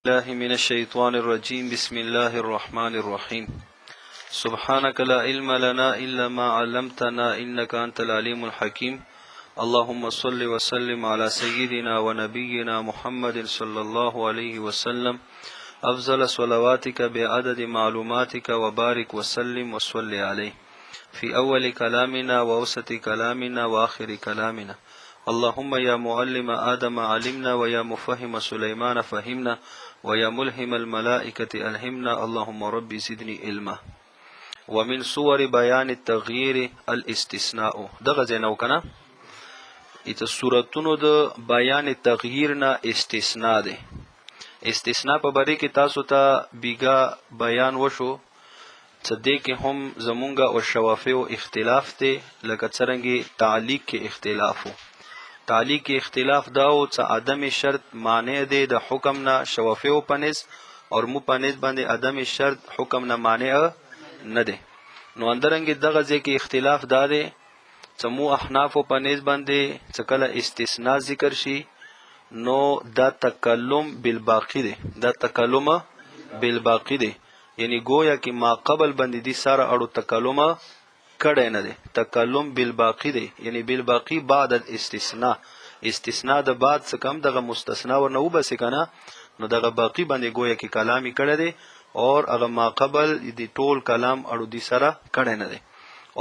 الله من الشيطان الرجيم بسم الله الرحمن الرحيم سبحانك لا علم لنا إلا ما علمتنا إنك أنت العليم الحكيم اللهم صل وسلم على سيدنا ونبينا محمد صلى الله عليه وسلم أفضل صلواتك بعدد معلوماتك وبارك وسلم وصل عليه في أول كلامنا وأوسط كلامنا وآخر كلامنا اللهم يا معلم آدم علمنا ويا مفهم سليمان فهمنا ويا ملهم الملائكة ألهمنا اللهم ربي زدني علما ومن صور بيان التغيير الاستثناء دغه ځای نه وکنه ایته صورتونو د بیان تغییر نه استثناء ده. استثناء په باره کې تاسو ته بیګا بیان وشو څه دې کې هم زمونږ او شوافیو اختلاف دی، لکه څرنګه تعلیق کې اختلاف وو. تعلیق کې اختلاف دا و چې عدم شرط مانع دی د حکم نه شوافیو په نس او مو په نس باندې عدم شرط حکم نه مانع نه دی. نو اندرنګ دغه ځای کې اختلاف دا دی چې مو احنافو په نس باندې چې کله استثناء ذکر شي نو دا تکلم بالباقی دی، دا تکلم بالباقی دی، یعنی گویا کې ما قبل باندې دی سره اړو تکلم کړی نه دی، تکلم بالباقی دی، یعنی بالباقی بعد الاستثناء، استثناء د بعد څخه کم دغه مستثنا ورنه وبسې کنه، نو دغه باقی باندې گویا کې کلامي کړی دی او هغه ما قبل دی ټول کلام اړو دی سره کړی نه دی.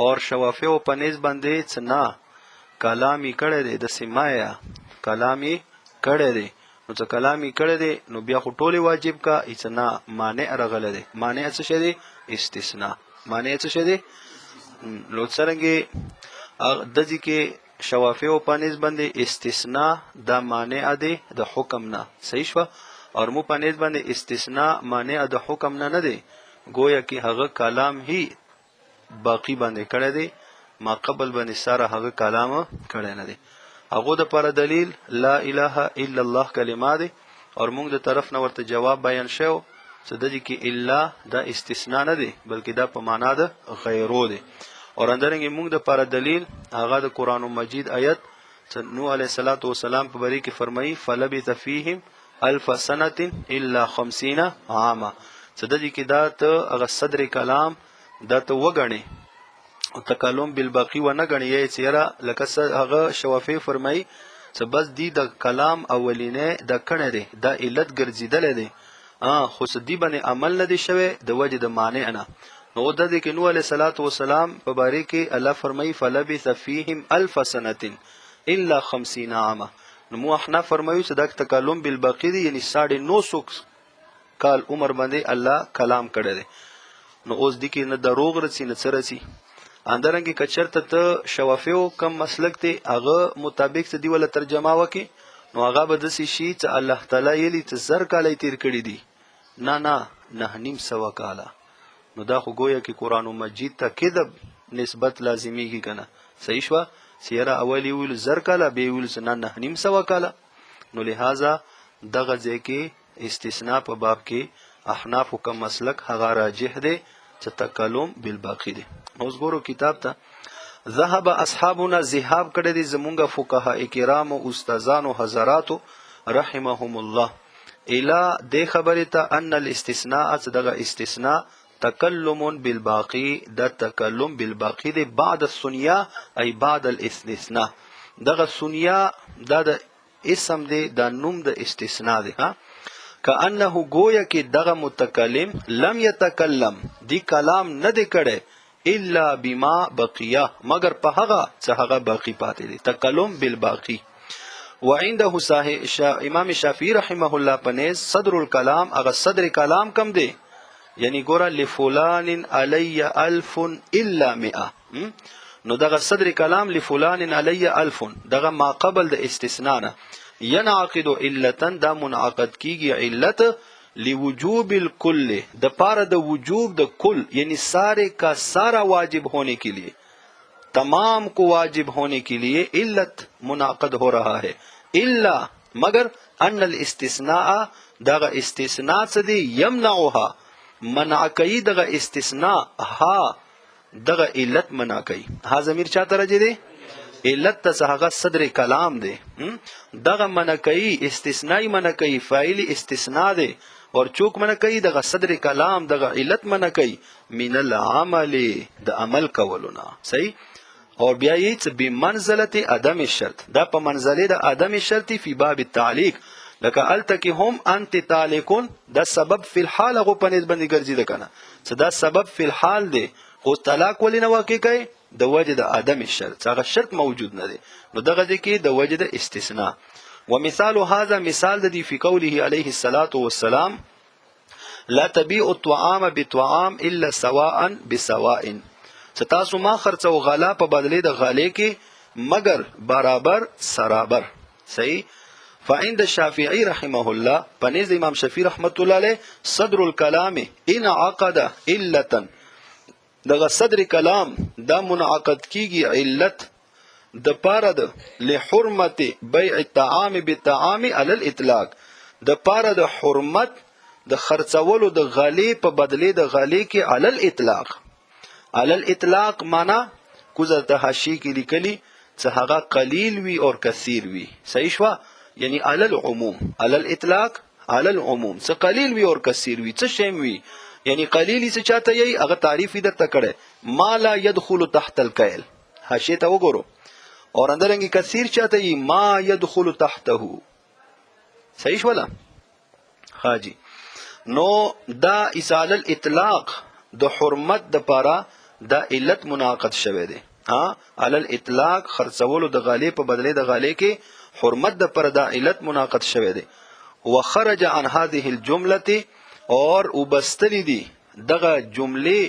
اور شوافی او پنیز باندې څه نه کلامي کړی دی، د سمایا کلامي کړی دی، نو څه کلامي کړی دی نو بیا خو ټول واجب کا هیڅ نه مانع رغله دی. مانع څه شه دی؟ استثناء. مانع څه شه دی؟ نو څرنګه د دې کې شوافی او پنیز باندې استثناء دا مانع دی د حکم نه، صحیح شو؟ اور مو پنیز باندې استثناء مانع د حکم نه نه دی، گویا کې هغه کلام هی باقی باندې کړی دی، ما قبل باندې سره هغه کلام کړی نه دی. هغه د پر دلیل لا اله الا الله کلمه دی، اور موږ د طرف نه ورته جواب بیان شو چې د دې کې الا دا استثناء نه دی بلکې دا په معنا د غیرو دی. اور اندرنګ موږ د پر دلیل هغه د قران مجید آیت چې نوح علیه الصلاۃ والسلام په بری کې فرمایي فلبث فیهم الف سنه الا 50 عاما، چې د دې کې دا ته هغه صدر کلام دا ته وګڼي او تکلم بالباقی و نه غني یې چیرې لکه هغه شوافی فرمایي چې بس دی د کلام اولینه د کړه دی دا علت ګرځیدل دی، خو دی باندې عمل نه دی شوی د وجه د مانع نه. نو د دې کې نوح علیه الصلاۃ والسلام په باره کې الله فرمایي فلبث فیهم الف سنه الا 50 عاما. نو مو احنا فرمایو چې دا تکلم بالباقی دی، یعنی 950 کال عمر باندې الله کلام کړی دی. نو اوس دې کې نه دروغ رسی نه څه رسی. اندرنګ کچرته ته شوافیو کم مسلک ته هغه مطابق څه دی ولا ترجمه وکي نو هغه به دسی شي چې الله تعالی یې لې چې زر کاله تیر کړی دي، نه نه 950 کاله. نو دا خو گویا کې قران مجید ته کذب نسبت لازمیږي کنه، صحیح شوه؟ سیره اولی ویل زر کاله، به ویل نه 950 کاله. نو لہذا دغه ځای کې استثناء په باب کې احناف کوم مسلک هغه راجح دی چې تکلم بالباقی دی. اوس ګورو کتاب ته. ذهب اصحابنا ذهاب کړی دی زمونږ فقها کرام او استادانو حضراتو رحمهم الله الی د خبره ته ان الاستثناء دغه استثناء تکلم بالباقی، د تکلم بالباقی دی بعد الثنیا ای بعد الاستثناء. دغه ثنیا دا د اسم دی، دا نوم د استثناء دی. ها کأنه گویا کې دغه متکلم لم یتکلم دی کلام نه دی کړی الا بما بقیه، مگر په هغه څه هغه باقی پاتې دی، تکلم بالباقی. وعنده امام شافعی رحمه الله پنیز صدر الکلام، هغه صدر کلام کم دی، یعنی ګوره لفلان علی الف الا 100. نو دغه صدر کلام لفلان علی الف دغه ما قبل د استثناء نه ينعقد علتا، دا منعقد کیږي علت لوجوب الكل، د پاره د وجوب د کل، یعنی سارے کا سارا واجب ہونے کے لیے، تمام کو واجب ہونے کے لیے علت منعقد ہو رہا ہے. الا مگر ان الاستثناء دغه استثناء څه دی یمنعها، منع کوي دغه استثناء ها دغه علت منع کوي. ها ضمیر چاته راځي دی؟ علت ته هغه صدر کلام دی، دغه منع کوي، استثناء منع کوي، فاعل استثناء دی، اور چوک منع کوي دغه صدر کلام، دغه علت منع کوي من العمل، د عمل کولو نه. صحیح. اور بیا یې چې بمنزله عدم شرط، دا په منزله د عدم شرط فی باب التعلیق، لکه الته کې هم انت تعلیقون، دا سبب فی الحال غو په نسبت باندې ګرځي ده کنه، چې دا سبب فی الحال دی، خو طلاق ولې نه واقع کوي؟ د وجه د عدم شرط، هغه شرط موجود نه دی، نو دغه ځکه د وجه د استثناء. ومثال هذا، مثال د دې، فی قوله علیه الصلاة والسلام لا تبيع الطعام بطعام الا سواء بسواء، چې تاسو ما خرڅو غلا په بدلې د غلې کې مګر برابر سرابر. صحیح. فعند الشافعي رحمه الله، پنيز امام شافعي رحمت الله علیه، صدر الكلام ان عقد علتا، دغه صدر کلام دا منعقد کیږي علت د پاره د لحرمت بيع الطعام بالطعام على الاطلاق، د پاره د حرمت د خرڅولو د غلې په بدلې د غلې کې علی الاطلاق. علی الاطلاق معنا کوزه ته حاشیه کې لیکلي چې هغه قلیل وي او کثیر وي. صحیح شوه؟ یعنی علی العموم، علی الاطلاق علی العموم، څه قلیل وي او کثیر وي، څه شی وي، یعنی قلیل څه چاته یي، هغه تعریف یې درته کړی، ما لا يدخل تحت الکیل، حاشیه ته وګورو، اور اندرنګي کثیر چاته یي، ما يدخل تحته. صحیح شوله؟ حاجی نو دا اسال الاطلاق د حرمت د پاره دا علت منعقد شوه دی. ها، علی الاطلاق خرڅولو د غالې په بدلې د غالې کې حرمت د پر دا علت منعقد شوه دی. وخرج عن هذه الجمله، اور وبستلی دی دغه جملې،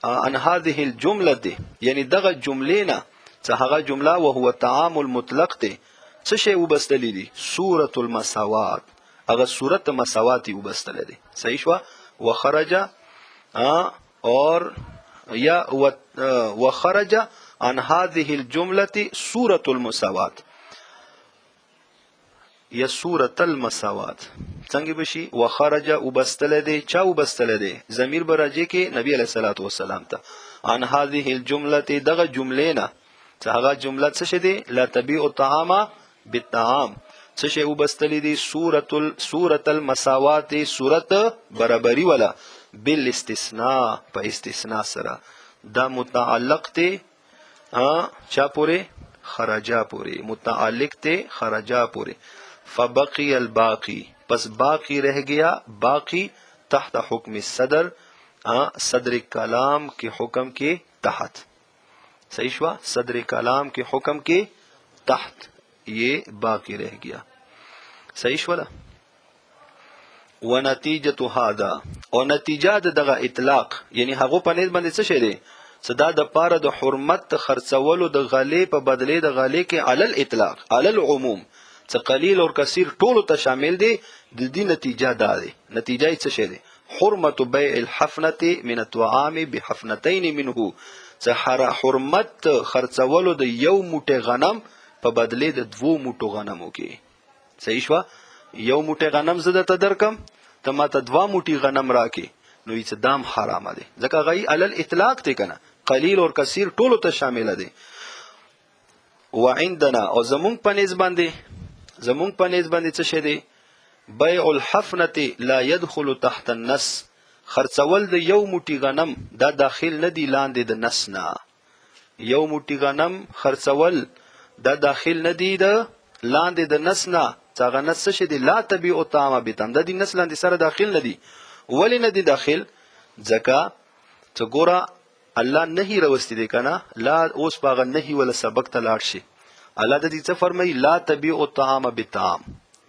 عن هذه الجمله یعنی دغه جملې نه، څه هغه جمله وهو تعامل مطلق دی، څه شی وبستلی دی؟ سورة المساوات، هغه صورت مساوات وبستل دي. صحیح شو؟ وخرج اور یا وخرج عن هذه الجمله سورة المساوات یا سورة المساوات څنګه بشي؟ وخرج وبستل دي، چا وبستل دي؟ ضمیر براجه کې نبی علیہ الصلوۃ والسلام ته، عن هذه الجمله دغه جملې نه، چې هغه جمله څه شي دي؟ لا تبيع الطعام بالطعام، څه شی وبستلې دي؟ سورة المساوات، سورت برابري ولا، بالاستثناء، په استثناء سره. دا متعلق ته چا پورې؟ خرجا پورې متعلق ته، خرجا پورې. فبقي الباقي، پس باقی رہ گیا باقی، تحت حکم الصدر، صدر کلام کے حکم کے تحت. صحیح شوا؟ صدر کلام کے حکم کے تحت یہ باقی رہ گیا. صحیح شولا؟ ونتیجه هذا، او نتیجه د دغه اطلاق، یعنی هغه په نسبت باندې څه شی دی؟ صدا د پاره د حرمت خرڅولو د غلې په بدلې د غلې کې علی الاطلاق علی العموم، څه قلیل او کثیر ټولو ته شامل دي، د دې نتیجه دا دی. نتیجه یې څه شی دی؟ حرمت بیع الحفنه من الطعام بحفنتين منه، څه حرمت خرڅولو د یو موټی غنم په بدلې د دوو موټو غنمو کې. صحیح شوه؟ یو موټی غنم زه درته درکم، ته ماته دوه موټي غنم راکې، نو یې دام حرامه دی، ځکه هغه علی الاطلاق دی کنه، قلیل او کثیر ټولو ته شامل دی. وعندنا، او زمونږ په نس باندې، زمونږ په نس باندې څه شی دی؟ بیع الحفنه لا يدخل تحت النص، خرڅول د یو موټي غنم دا داخل نه دی لاندې د نص نه. یو موټي غنم خرڅول دا داخل نه دی د لاندې د نص نه، چې هغه نص څه شی دی؟ لا تبيع الطعام بطعام، دا د نص لاندې سره داخل نه دی. ولې نه دی داخل؟ ځکه چې ګوره الله نهي راوستي دی کنه، لا اوس په هغه نهي ولا سبق ته لاړ شي. الله د دې څه فرمایي؟ لا تبيع الطعام بالطعام،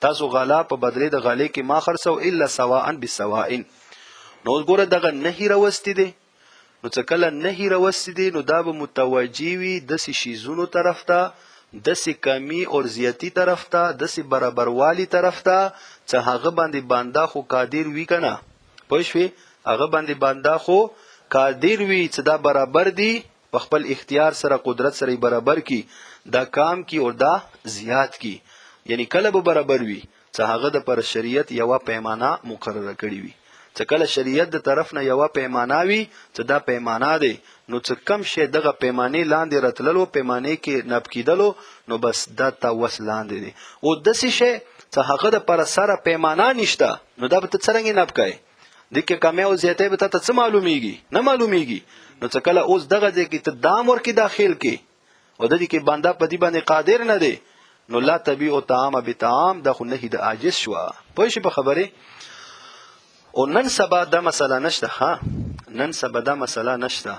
تاسو غلا په بدلې د غلې کې ما خرڅو الا سواء بسواء. نو اوس ګوره دغه نهي راوستي دی، نو چې کله نهي راوستي دی نو دا به متوجي وي داسې شیزونو طرف ته، داسې کمی او زیاتی طرف ته، داسې برابروالي طرف ته، چې هغه باندې بنده خو قادر وي کنه، پوه شوې؟ هغه باندې بنده خو قادر وي چې دا برابر دي، په خپل اختیار سره قدرت سره برابر کی، دا کام کی او دا زیات کی، یعنی کله به برابر وي؟ چې هغه د پر شریعت یوه پیمانه مقرره کړې وي، چې چې کله شریعت د طرف نه یوه پیمانه وي چې دا پیمانه دی، نو څه کم شی دغه پیمانې لاندې راتللو، پیمانې کې ناپ کیدلو، نو بس دا تا وس لاندې دی. او داسې شی چې هغه د پر سره پیمانه نشته، نو دا به ته څرنګه ناپ کوې؟ دې کې کمی او زیاتی به تاته څه معلومیږي؟ نه معلومیږي. نو څه کله اوس دغه ځای کې ته دام ورکې داخل کې او د دې کې بنده په دې باندې قادر نه دی، نو لا تبيع طعام بطعام، دا خو نهي د عاجز شو. پوه شي په خبره؟ او نن سبا دا مسله نشته. ها، نن سبا دا مسله نشته.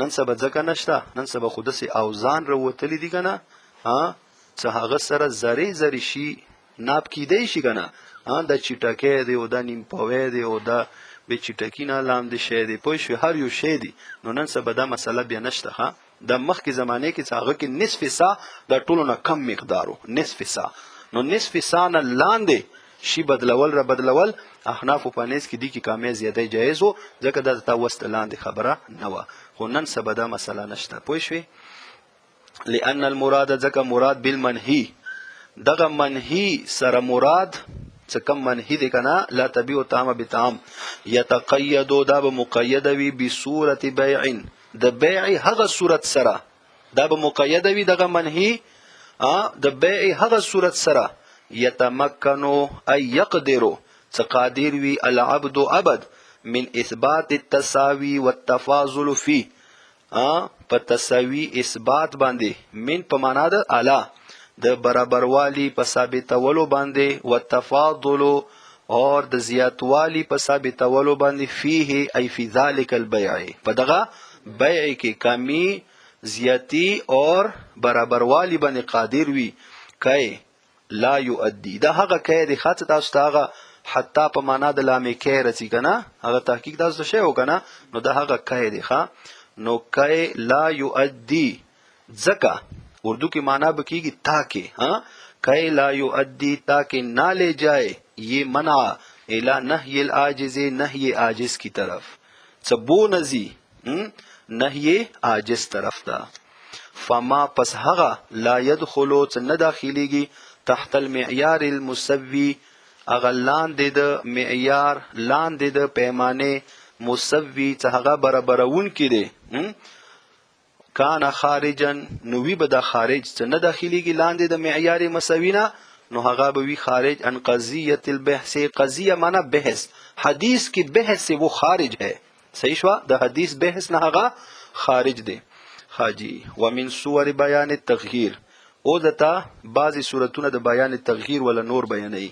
نن سبا ځکه نشته، نن سبا خو داسې اوزان راوتلي دي که نه، ها، څه هغه سره ذرې ذرې شي ناپ کیدای شي که نه. ها، دا چټکی دی او دا نیم پوی دی او دا بې چټکي نه لاندې شی دی، پوه شوې؟ هر یو شی دی. نو نن سبا دا مسله بیا نشته. ها، د مخکې زمانې کې چې هغه کې نصف سا د ټولو نه کم مقدار و، نصف سا، نو نصف سا نه لاندې شي بدلول را بدلول احنافو په نیز کې دي کې کامې زیاتی جایز و، ځکه دا د تا وس د لاندې خبره نه وه. خو نن سبا دا مسله نشته، پوه شوې؟ لأن المراد، ځکه مراد بالمنهي، دغه منهي سره مراد څه کم منهي دی کنه، لا تبيع طعام بطعام، يتقيد، دا به مقید وي بصورت بيع، د بیع هغه صورت سره دا به مقید وي دغه منهي د بیع هغه صورت سره، یتمکنو ای یقدرو، څه قادر وي العبد عبد من اثبات التساوی والتفاضل فی، په تساوی اثبات باندې، من په معنا د اعلی، د برابروالي په ثابتولو باندې، والتفاضل اور د زیاتوالي په ثابتولو باندې، فيه ای فی ذلک البیع، په دغه بیع کې کمی زیاتی اور برابروالي باندې قادر وي. کای لا یؤدی، دا هغه کای دی خاص تاسو ته هغه حتی په معنا د لامې کای رسی کنه، هغه تحقیق تاسو ته شی وکنه، نو دا هغه کای دی. ښا، نو کای لا یؤدی، ځکه اردو کې معنا به کیږي تاکه، ها، کای لا یؤدی، تاکه نه لے جائے یہ منع الی نهی العاجز، نهی عاجز کی طرف، څه بو نزی نهی عاجز طرف ته. فما، پس هغه لا يدخلو، څه نه داخليږي تحت المعیار المسوي، هغه لاندې د معیار، لاندې د پیمانې مسوي څه هغه برابرونکي دی، کان خارجا، نو وی به دا خارج، څه نه داخليږي لاندې د معیار مساوي نه، نو هغه به وی خارج ان قضیه البحث. قضیه معنا بحث، حدیث کی بحث سے وہ خارج ہے. صحیح شو؟ د حدیث بحث نه هغه خارج دی. خاجی، ومن صور بیان التغییر، او دتا بعضی صورتونه د بیان تغییر ولا نور بیانوي.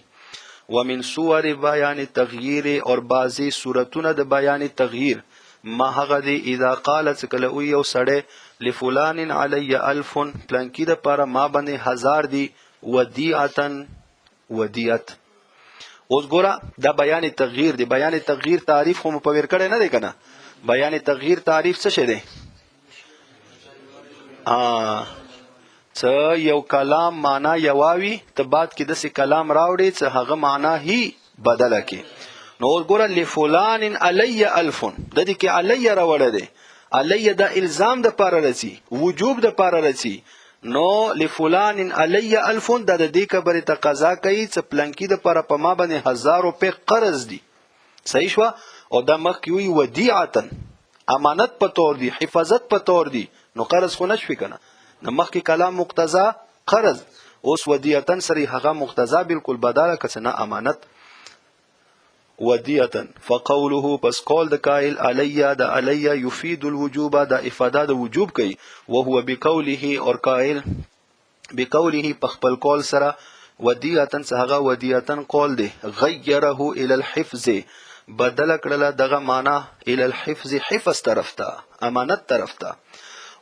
ومن صور بیان تغییر، اور بعضی صورتونه د بیان تغییر، ما هغه دی اذا قال، څه کله وي یو سړی لفلان علی الف، پلانکی د پاره ما باندې 1000 دی، ودیعتن، ودیعت. اوس ګوره، دا بیان تغییر دی. بیان تغییر تعریف خو مو په ور کړی نه دی کنه؟ بیان تغییر تعریف څه شه دی؟ څه یو کلام معنا یواوی، ته بعد کې داسې کلام راوړي چې هغه معنا هی بدله کې. نو اوس ګوره، لفلان علی الف، د دې کې علی راوړی دی، علی د الزام د پاره رسی، وجوب د پاره رسی. نو لفلان علی الف، د دې خبرې تقاضا کوي چې پلانکی د پاره په ما باندې 1000 روپۍ قرض دي. صحیح شو؟ او دا مخکې وی ودیعتن، امانت په تور دی، حفاظت په تور دی، نو قرض خو نشوي کنه؟ د مخکې کلام مقتضا قرض، اوس ودیعتن سره هغه مقتضا بالکل بدله کڅ نه امانت. ودیعتن، فقوله، پس قول د قائل علی، د علی یفید الوجوب، د افاده د وجوب کوي. وهو بقوله، اور قائل بقوله په خپل قول سره ودیعتن، څه هغه ودیعتن قول دی، غیره الی الحفظ، بدل کړله دغه معنا الی الحفظ، حفظ طرف ته، امانت طرف ته.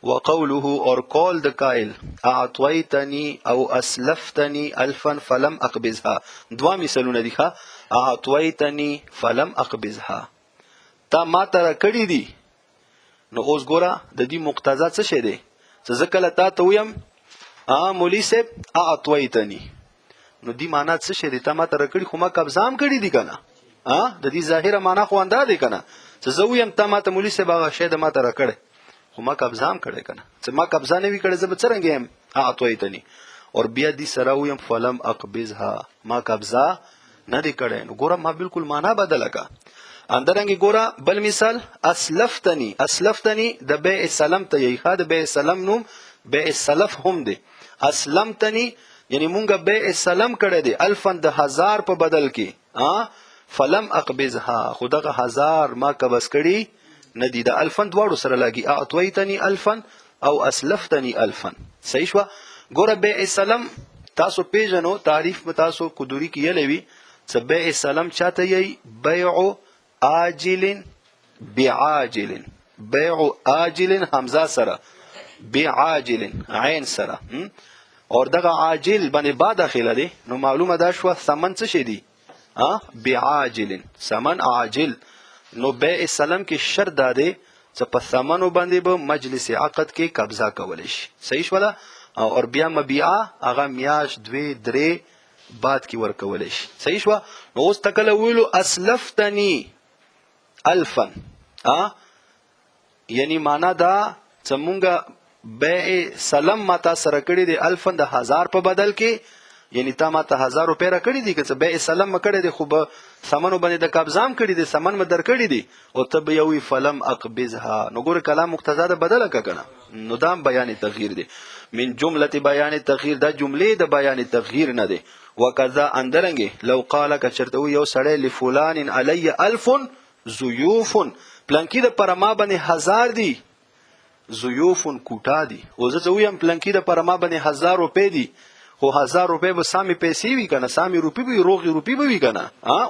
وقوله، اور قول د قائل اعطيتني او اسلفتني الفا فلم اقبضها. دوا مثالونه دي. ښه، اعطيتني فلم اقبضها، تا ما ته کړی دي. نو اوس ګوره، د دې مقتضا څه شه دی؟ چې زه کله تا ته ویم ا مولوی صاحب اعطيتني، نو دی معنا څه شه دی؟ تا ما ته کړی، خو ما قبضه هم کړی دي کنه؟ ا د دې ظاهره معنا خو انده دی کنه، چې زه ویم تا ما ته مولوی صاحب هغه شی د ما ته راکړی، خو ما قبضه هم کړی کنه؟ چې ما قبضه نه وی کړې، زه به څرنګه یم اعطيتني؟ اور بیا دې سره ویم فلم اقبضها، ما قبضه نه دی کړی. نو ګوره، ما بالکل معنا بدله کا. اندرنګ ګوره بل مثال، اسلفتنی، اسلفتنی د بیع سلم ته یی، ښه د بیع سلم نوم بیع سلف هم دی. اسلمتنی یعنی مونږه بیع سلم کړی دی الفن د 1000 په بدل کې، ا فلم اقبضها، خو دغه 1000 ما قبض کړي نه دي. د الفن دواړو سره لاګي، اعطيتني الفن او اسلفتني الفن. صحیح شو؟ ګوره بیع سلم تاسو پیژنو، تعریف به تاسو قدوري کې یلوي چې بیع سلم چاته یی؟ بیع آجل بعاجل، بیع آجل حمزه سره، بعاجل عین سره، اور دغه عاجل باندې با داخله دي، نو معلومه ده شو ثمن څه شي دي؟ ا بعاجل، ثمن عاجل. نو بیع سلم کې شرط دا دی چې په ثمنو باندې به مجلس عقد کې قبضه کول شي. صحیح شوله؟ او بیا مبيعه هغه میاش دوی درې بعد کې ورکول شي. صحیح شو؟ نو اوس تکله ویلو اسلفتنی الفن، ا یعنی معنا دا چې مونږه بیع سلم ما تا سره کړی دی الفن د 1000 په بدل کې، یعنی تا ما ته 1000 روپۍ را کړی دي، که څه بیع سلم ما کړی دی خو به ثمنو باندې د قبضام کړی دی، ثمن ما در کړی دی، او ته به یوې فلم اقبضها. نو ګوره کلام مقتضا ده بدله کنه، نو دا بیان تغییر دی من جمله بیان تغییر، دا جملې د بیان تغییر نه دی. وکذا اندرنګ لو قال کچرته یو سړی لفلان علی الف زیوف، پلانکی د پر ما باندې 1000 دی، زیوف کوټا دی، او زه څه ویم پلانکی د پر ما باندې 1000 روپۍ دي، خو 1000 روپۍ به سامي پیسې وي کنه، سامي روپی به وي، روغې روپی به وي کنه،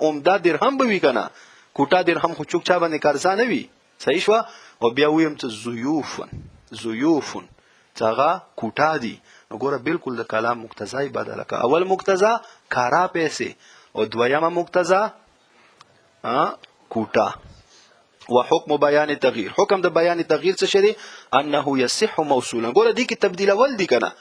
عمده درهم به وي کنه، کوټا درهم خو چوک چا باندې قرضه نه وي. صحیح شوه؟ او بیا ویم چې زیوف، زیوف چې هغه کوټا دي، نو ګوره بالکل د کلام مقتضا یې بدله کړه. اول مقتضا کارا پیسې او دویمه مقتضا کوټا. وحکم بیان تغییر، حکم د بیان تغییر څه شی دی؟ انه یصح موصولا. ګوره دې کې تبدیلول دي کنه،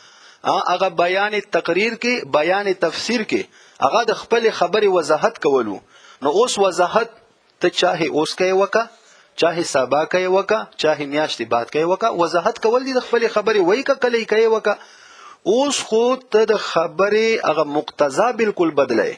هغه بیان تقریر کې بیان تفسیر کې هغه د خپل خبرې وضاحت کولو، نو اوس وضاحت ته چاهه اوس کوي وکا، چاهه سبا کوي وکا، چاهه میاشتې بعد کوي وکا، وضاحت کول دي د خپل خبرې وای ک کله کوي وکا. اوس خو ته د خبرې هغه مقتضا بالکل بدلای،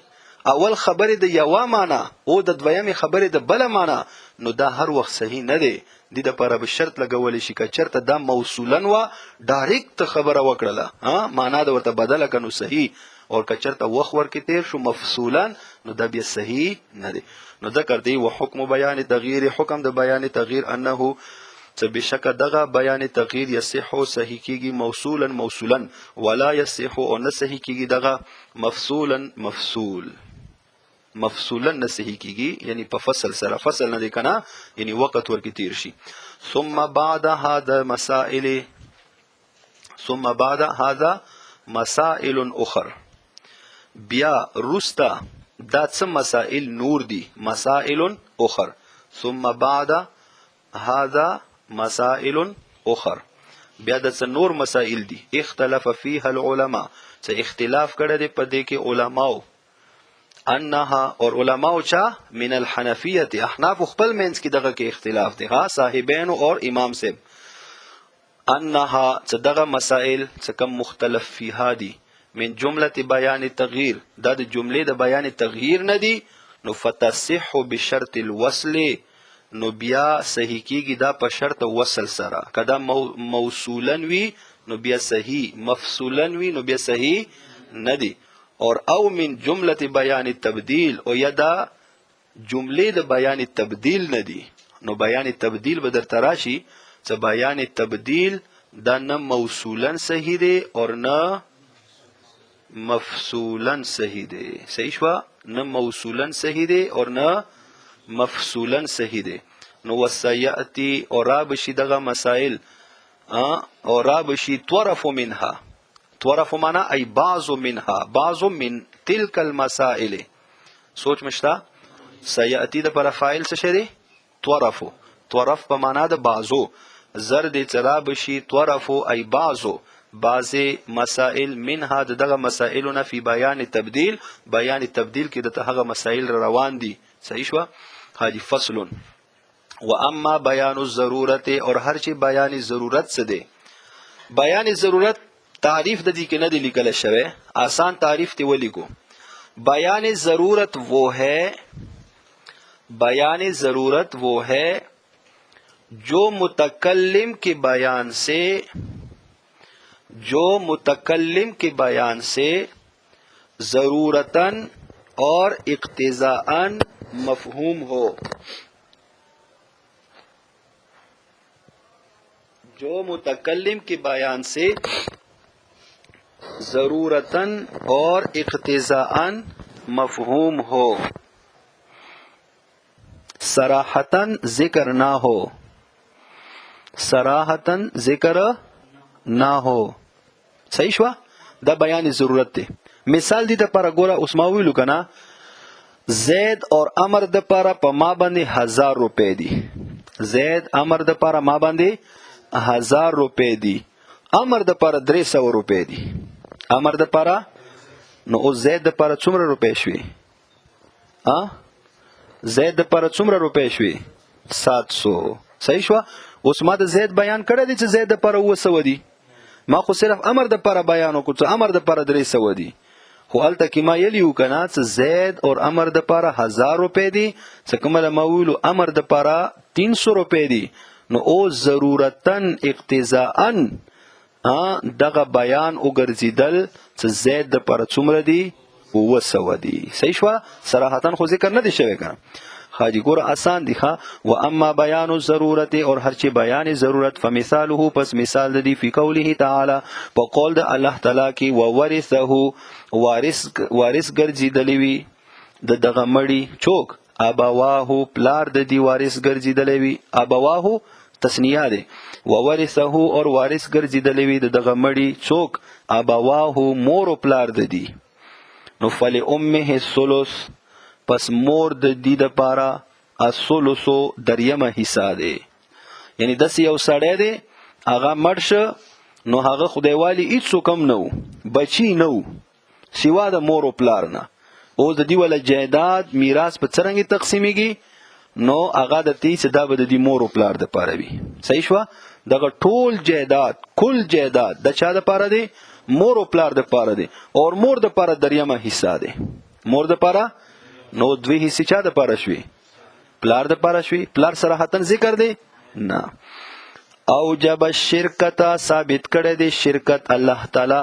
اول خبرې د یوه معنا او د دویمې خبرې د بله معنا، نو دا هر وخت صحیح نه دی. د دې لپاره به شرط لګول شي که چرته دا موصولا وه ډایرکټ خبره وکړله، ها معنا د ورته بدله که نو صحیح، او که چرته وخت ورکې تیر شو مفصولا نو دا بیا صحیح نه دی. نو ذکر دی وحکم بیان تغییر، حکم د بیان تغییر انه څه بشک دغه بیان تغییر یصح صحیح کیږي موصولا موصولا، ولا یصح او نه صحیح کیږي دغه مفصولا مفصول، مفصولا نه صحیح کیږي یعنی په فصل سره، فصل نه دی کنه یعنی وخت ورکی تیر شي. ثم بعد هذا مسائل، ثم بعد هذا مسائل اخر، بیا رستا دا څه مسائل نور دي، مسائل اخر، ثم بعد هذا مسائل اخر، بیا د څه نور مسائل دي. اختلف فيها العلماء، څه اختلاف کړی دی په دې کې علماو، انها اور علماو چا من الحنفیه، احناف خپل منځ کې دغه کې اختلاف دی، ها صاحبین اور امام صاحب، انها څه دغه مسائل څه کم مختلف فيها دي من جمله بیان تغییر، دا د جملې د بیان تغییر نه دي، نو فتصح بشرط الوصل، نو بیا صحیح کیږي دا په شرط وصل سره، کدا موصولا وي نو بیا صحیح، مفصولا وي نو بیا صحیح نه دي. اور او من جمله بیان تبدیل، او یا دا جملې د بیان تبدیل نه دي، نو بیان تبدیل به درته راشي چې بیان تبدیل دا نه موصولا صحیح دی اور نه مفصولا صحیح دی. صحیح شوه؟ نه موصولا صحیح دی اور نه مفصولا صحیح دی. نو وسیاتی او را بشي دغه مسائل، او را بشي طرف منها، طرف معنا ای بعض منها، بعض من تلک المسائل. سوچ مشتا سیاتی د پر فاعل څه شی دی؟ طرف، طرف په معنا د بعضو، زر دې چرا بشي طرف ای بعضو، بعض مسائل منها د دغه مسائلونه فی بیان تبدیل، بیان تبدیل کې د هغه مسائل روان دي. صحیح شوه؟ حاجی فصل. و اما بیان الضرورت، اور هر چې بیان ضرورت څه دی، بیان ضرورت تعریف د دې کې نه دی لیکل شوی، آسان تعریف تی ولیکو. بیان ضرورت وہ ہے بیان ضرورت وہ ہے جو متکلم کے بیان سے، جو متکلم کے بیان سے ضرورتاً اور اقتضاءً مفہوم ہو۔ جو متکلم کے بیان سے ضرورتاً اور اقتضاءً مفہوم ہو، صراحتاً ذکر نہ ہو، صراحتاً ذکر نه هو۔ صحیح شو؟ دا بیان ضرورت دی۔ مثال دی د پاره ګوره، اوس ما ویلو کنه، زید اور امر د پاره په ما باندې 1000 روپے دي۔ زید امر د پاره ما باندې 1000 روپے دي، امر د پاره 300 روپے دي، امر د پاره۔ نو او زید د پاره څومره روپے شوي؟ ا زید د پاره څومره روپے شوي؟ 700۔ صحیح شو؟ اوس ما د زید بیان کړی دی چې زید د پاره 700 دي، ما خو صرف امر د پاره بیان وکړ چې امر د پاره 300 دي، خو هلته کې ما یلی وکنه چې زید اور امر د پاره 1000 روپے دي، چې کومه ما ویلو امر د پاره 300 روپے دي، نو او ضرورتن اقتضاءً دغه بیان وګرځیدل چې زید د پاره څومره دي؟ 700 دي۔ صحیح شو؟ صراحتاً خو ذکر نه دی شوی کنه۔ خاجی ګوره آسان دی ښا۔ و اما بیان الضرورت، اور هر چې بیان ضرورت، فمثاله، پس مثال د دی، فی قوله تعالی، په قول د الله تعالی کې، وورثه، وارث، وارث ګرځیدلی وي د دغه مړی چوک، ابواه، پلار د دی وارث ګرځیدلی وي۔ ابواه تسنیه ده۔ وورثه، اور وارث ګرځیدلی وي د دغه مړی څوک؟ ابواه، مور او پلار د دی۔ نو فلامه الثلث، پس مور د دی د پاره الثلث دریمه حصہ ده۔ یعنی داسې یو سړی دی هغه مړ شه، نو هغه خدایوالي هیڅ کم نه و، بچی نه و سوا د مور او پلار نه۔ اوس د دی ولا جایداد میراث په څرنګه تقسیمیږي؟ نو هغه د تی چې دا به د دی مور او پلار د پاره وي۔ صحیح شوه؟ دغه ټول جایداد، کل جایداد د چا د پاره دی؟ مور او پلار د پاره دی، اور مور د پاره دریمه حصہ دی۔ مور د پاره نو دوی حصے چا د پاره شوي؟ پلار د پاره شوي۔ پلار صراحتاً ذکر دی نه۔ او جب شرکت، ثابت کړی دی شرکت الله تعالی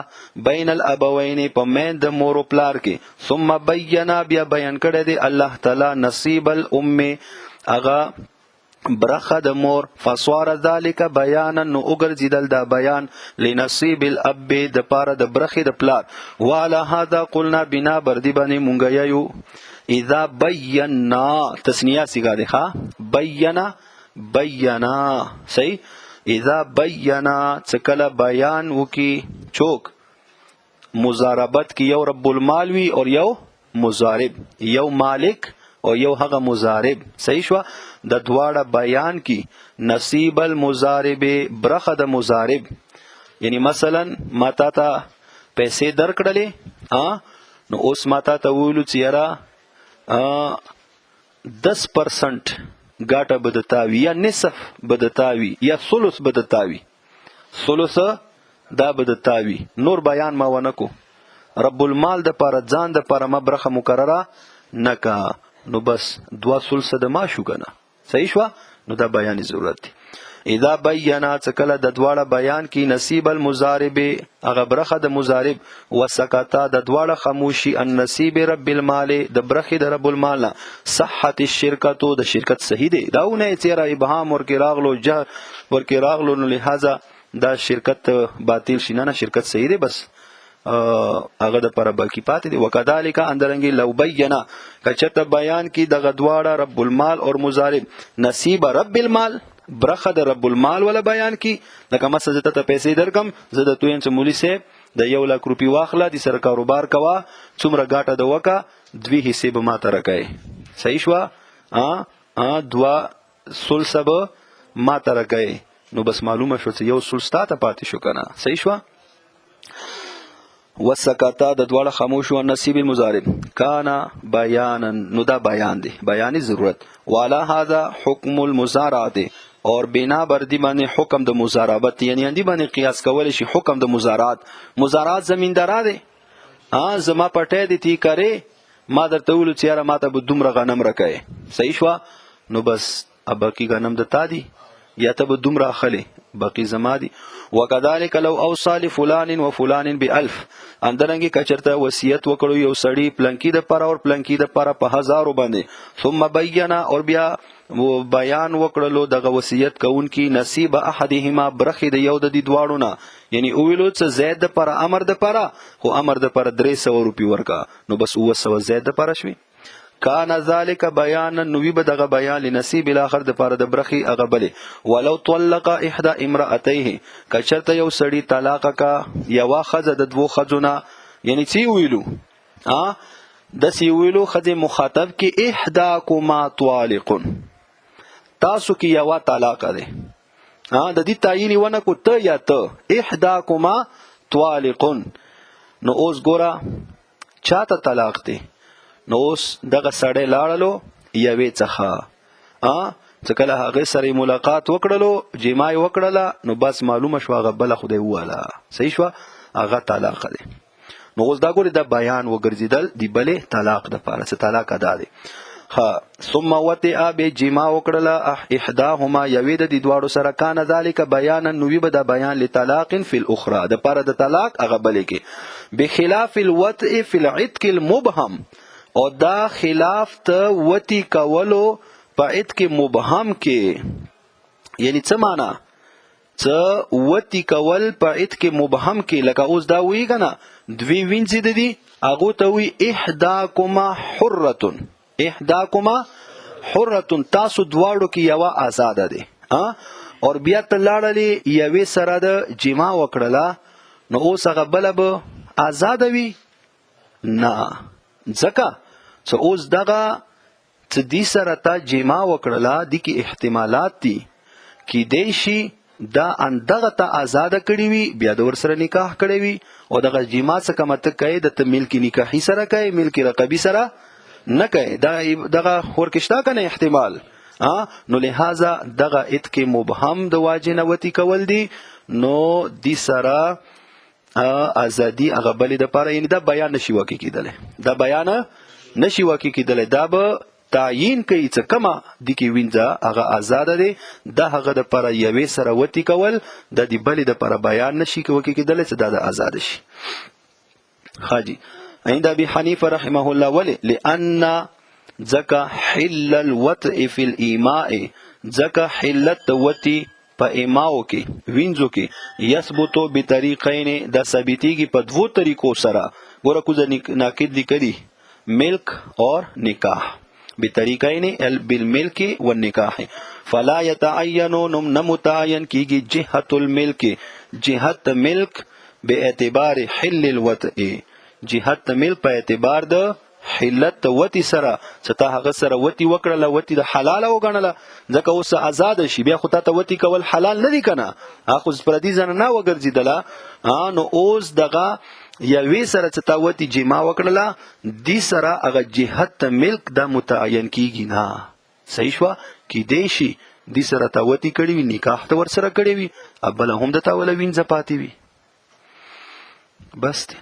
بین الابوین، په مین د مور او پلار کې۔ ثم بینا، بیا بیان کړی دی الله تعالی نصیب الام، هغه برخه د مور۔ فصار ذلک بیانا، نو وګرځیدل دا بیان لنصیب الاب، د پاره د برخې د پلار۔ وعلى هذا قلنا، بنا بر دی باندې مونږ یو اذا بینا، تسنیه صيغه ده ها، بینا بینا، صحیح۔ اذا بینا، څه کله بیان وکي چوک مزاربت کې یو رب المال وي او یو مزارب، یو مالک او یو هغه مزارب۔ صحیح شو؟ د دواړه بیان کی نصیب المزارب، برخه د مزارب۔ یعنی مثلا ما تا ته پیسې درکړلې، نو اوس ما تا ته ویلو چې یاره، 10% ګاټه به د تا وي، یا نصف به د تا وي، یا ثلث به د تا وي، ثلث دا به د تا وي۔ نور بیان ما ونه کو، رب المال د پاره ځان د پاره ما برخه مقرره نه کا، نو بس دوا ثلث د ما شو کنه۔ صحیح شو؟ نو دا بیان ضرورت دی۔ اذا بینا، څه کله د دواړه بیان کی نصیب المزارب، هغه برخه د مزارب، وسکتا، د دواړه خاموشي، ان نصیب رب المال، د برخه د رب المال نه، صحت الشرکت، د شرکت صحیح دی۔ دا ونه چې را ابهام ورکې راغلو، جهر ورکې راغلو، نو لہذا دا شرکت باطل شي۔ نه نه، شرکت صحیح دی، بس هغه د پر باقی پاتې دی۔ وکذالک اندرنګي لو بینا، کچته بیان کی دغه دواړه رب المال اور مزارب نصیب رب المال، برخه د رب المال ولا بیان کی، لکه مثلا زه ته پیسې درکم، زه د تویم څه مولوی صاحب د 1 لاک روپی واخله، د سره کاروبار کوا، څومره ګاټه د وکا، دوی حصے به ما ته راکای۔ صحیح شو؟ دوا ثلث به ما ته راکای، نو بس معلومه شو چې یو ثلث تا ته پاتې شو کنه۔ صحیح شو؟ وسکتا، د دواړه خاموش او نصیب المزارب کانا بیانا، نو دا بیان دی، بیان ضرورت۔ والا هذا حکم المزارعه، اور بنا بر دی باندې حکم د مزاربت، یعنی اندی باندې قیاس کول شي حکم د مزارعات۔ مزارعات زمیندارا دی، زما پټه دی تی کرے، ما درته ویلو چې یاره ماته به دومره غنم راکوې، صحیح شوه؟ نو بس باقي غنم د تا دي، یا ته به دومره اخلې، باقي زما دي. وکذالک لو اوصى لفلان وفلان بالف، اندرنګي کچرته وصیت وکړو یو سړی پلنکی د پر اور پلنکی د پر په هزارو باندې، ثم بینا، اور بیا بیان وکړلو دغه وصیت کوونکی نصیب احدهما، برخې د یو د دې دواړو نه، یعنی اویلو څه زید د پر امر د پر، خو امر د پر 300 روپی ورکا، نو بس 700 زید د پر شوي. کان ذالک بیانا، نو وی به دغه بیان لنصیب الاخر د پاره د برخي هغه بلې. ولو طلق احدى امراتيه، کچرته یو سړی طلاق کا یوا خزه د دوو خزونه، یعنی څی ویلو ا د سی ویلو خزه مخاطب کې احداکما طالق، تاسو کې یوا طلاق ده، ا د دې تعین ونه کو ته یا ته، احداکما طالق. نو اوس ګوره چاته طلاق دی؟ نو اوس دغه سړی لاړلو یوې څخه، ا چې کله هغه سره ملاقات وکړلو، جماع وکړله، نو بس معلومه شو هغه بل خدای واله، صحیح شو، هغه طلاق دی. نو اوس دا ګوري دا بیان وګرځیدل دی بلې طلاق د پاره چې طلاق ادا دی. ها ثم وطئ به جما وکړله احداهما یوې د دې دواړو سره، کان ذالک بیانا، نو وی به دا بیان لطلاق فی الاخرى د پاره د طلاق هغه بلې کې، بخلاف الوطئ فی العتق المبهم، او دا خلاف ته وتی کولو په عتق مبهم کې. یعنی څه معنا؟ څه وتی کول په عتق مبهم کې؟ لکه اوس دا وی کنه دوی وینځي د دي هغه ته وی احداکما حرتون، احداکما حرتون، تاسو دواړو کې یوه آزاده ده، اور بیا ته لاړلې یوې سره د جما وکړله، نو اوس هغه بله به آزاده وي نه، ځکه چې اوس دغه چې دی سره تا جما وکړله دي کې احتمالات دي، کیدای شي دا اندغه ته آزاد کړی وي، بیا د ور سره نکاح کړی وي، او دغه جما څه کومه ته کوي د ته ملک نکاحي سره کوي، ملک رقبي سره نه کوي، دا دغه ورکشتا کنه احتمال. نو لہذا دغه اتک مبهم د واجب نه وتی کول دي، نو دی سره ازادي هغه بلې د پاره، یعنی دا بیان نشي واقع کیدلی، دا بیان نشي واقع کیدلی، دا به تعیین کوي چې کما د کې وینځه هغه آزاد دی، د هغه د پر یوې سره وتی کول د دې بلې د پر بیان نشي واقع کیدلی چې دا د آزاد شي. خاجي عند ابي حنیفه رحمه الله، ولی لئن ځکه حل الوطء فی الایماء، ځکه حلت وتی په ایماو کې وینځو کې یثبتو بطریقین، دا ثابتېږي په دوو طریقو سره. ګوره کوزه ناقد لیکلي ملک اور نکاح، بطریقین بالملک والنکاح، فلا يتعین، نم نه متعین کیږي جهت الملک، جهت ملک باعتبار حل الوطء، جهت ملک په اعتبار د حلت وتی سره، چې تا هغه سره وتی وکړله، وتی د حلال وګڼله، ځکه اوس آزاد شي، بیا خو تا ته وتی کول حلال نه دي کنه، هغه پردي ځنه نه وګرځیدله. نو اوس دغه یوې سره چې تا وتی جما وکړله دی سره هغه جهت ته ملک دا متعین کیږي نه، صحیح شوه؟ کیدای شي دی سره تا وتی کړی وي، نکاح ته ور سره کړی وي، بل هم د تا ولا وینځه پاتې وي، بس دی.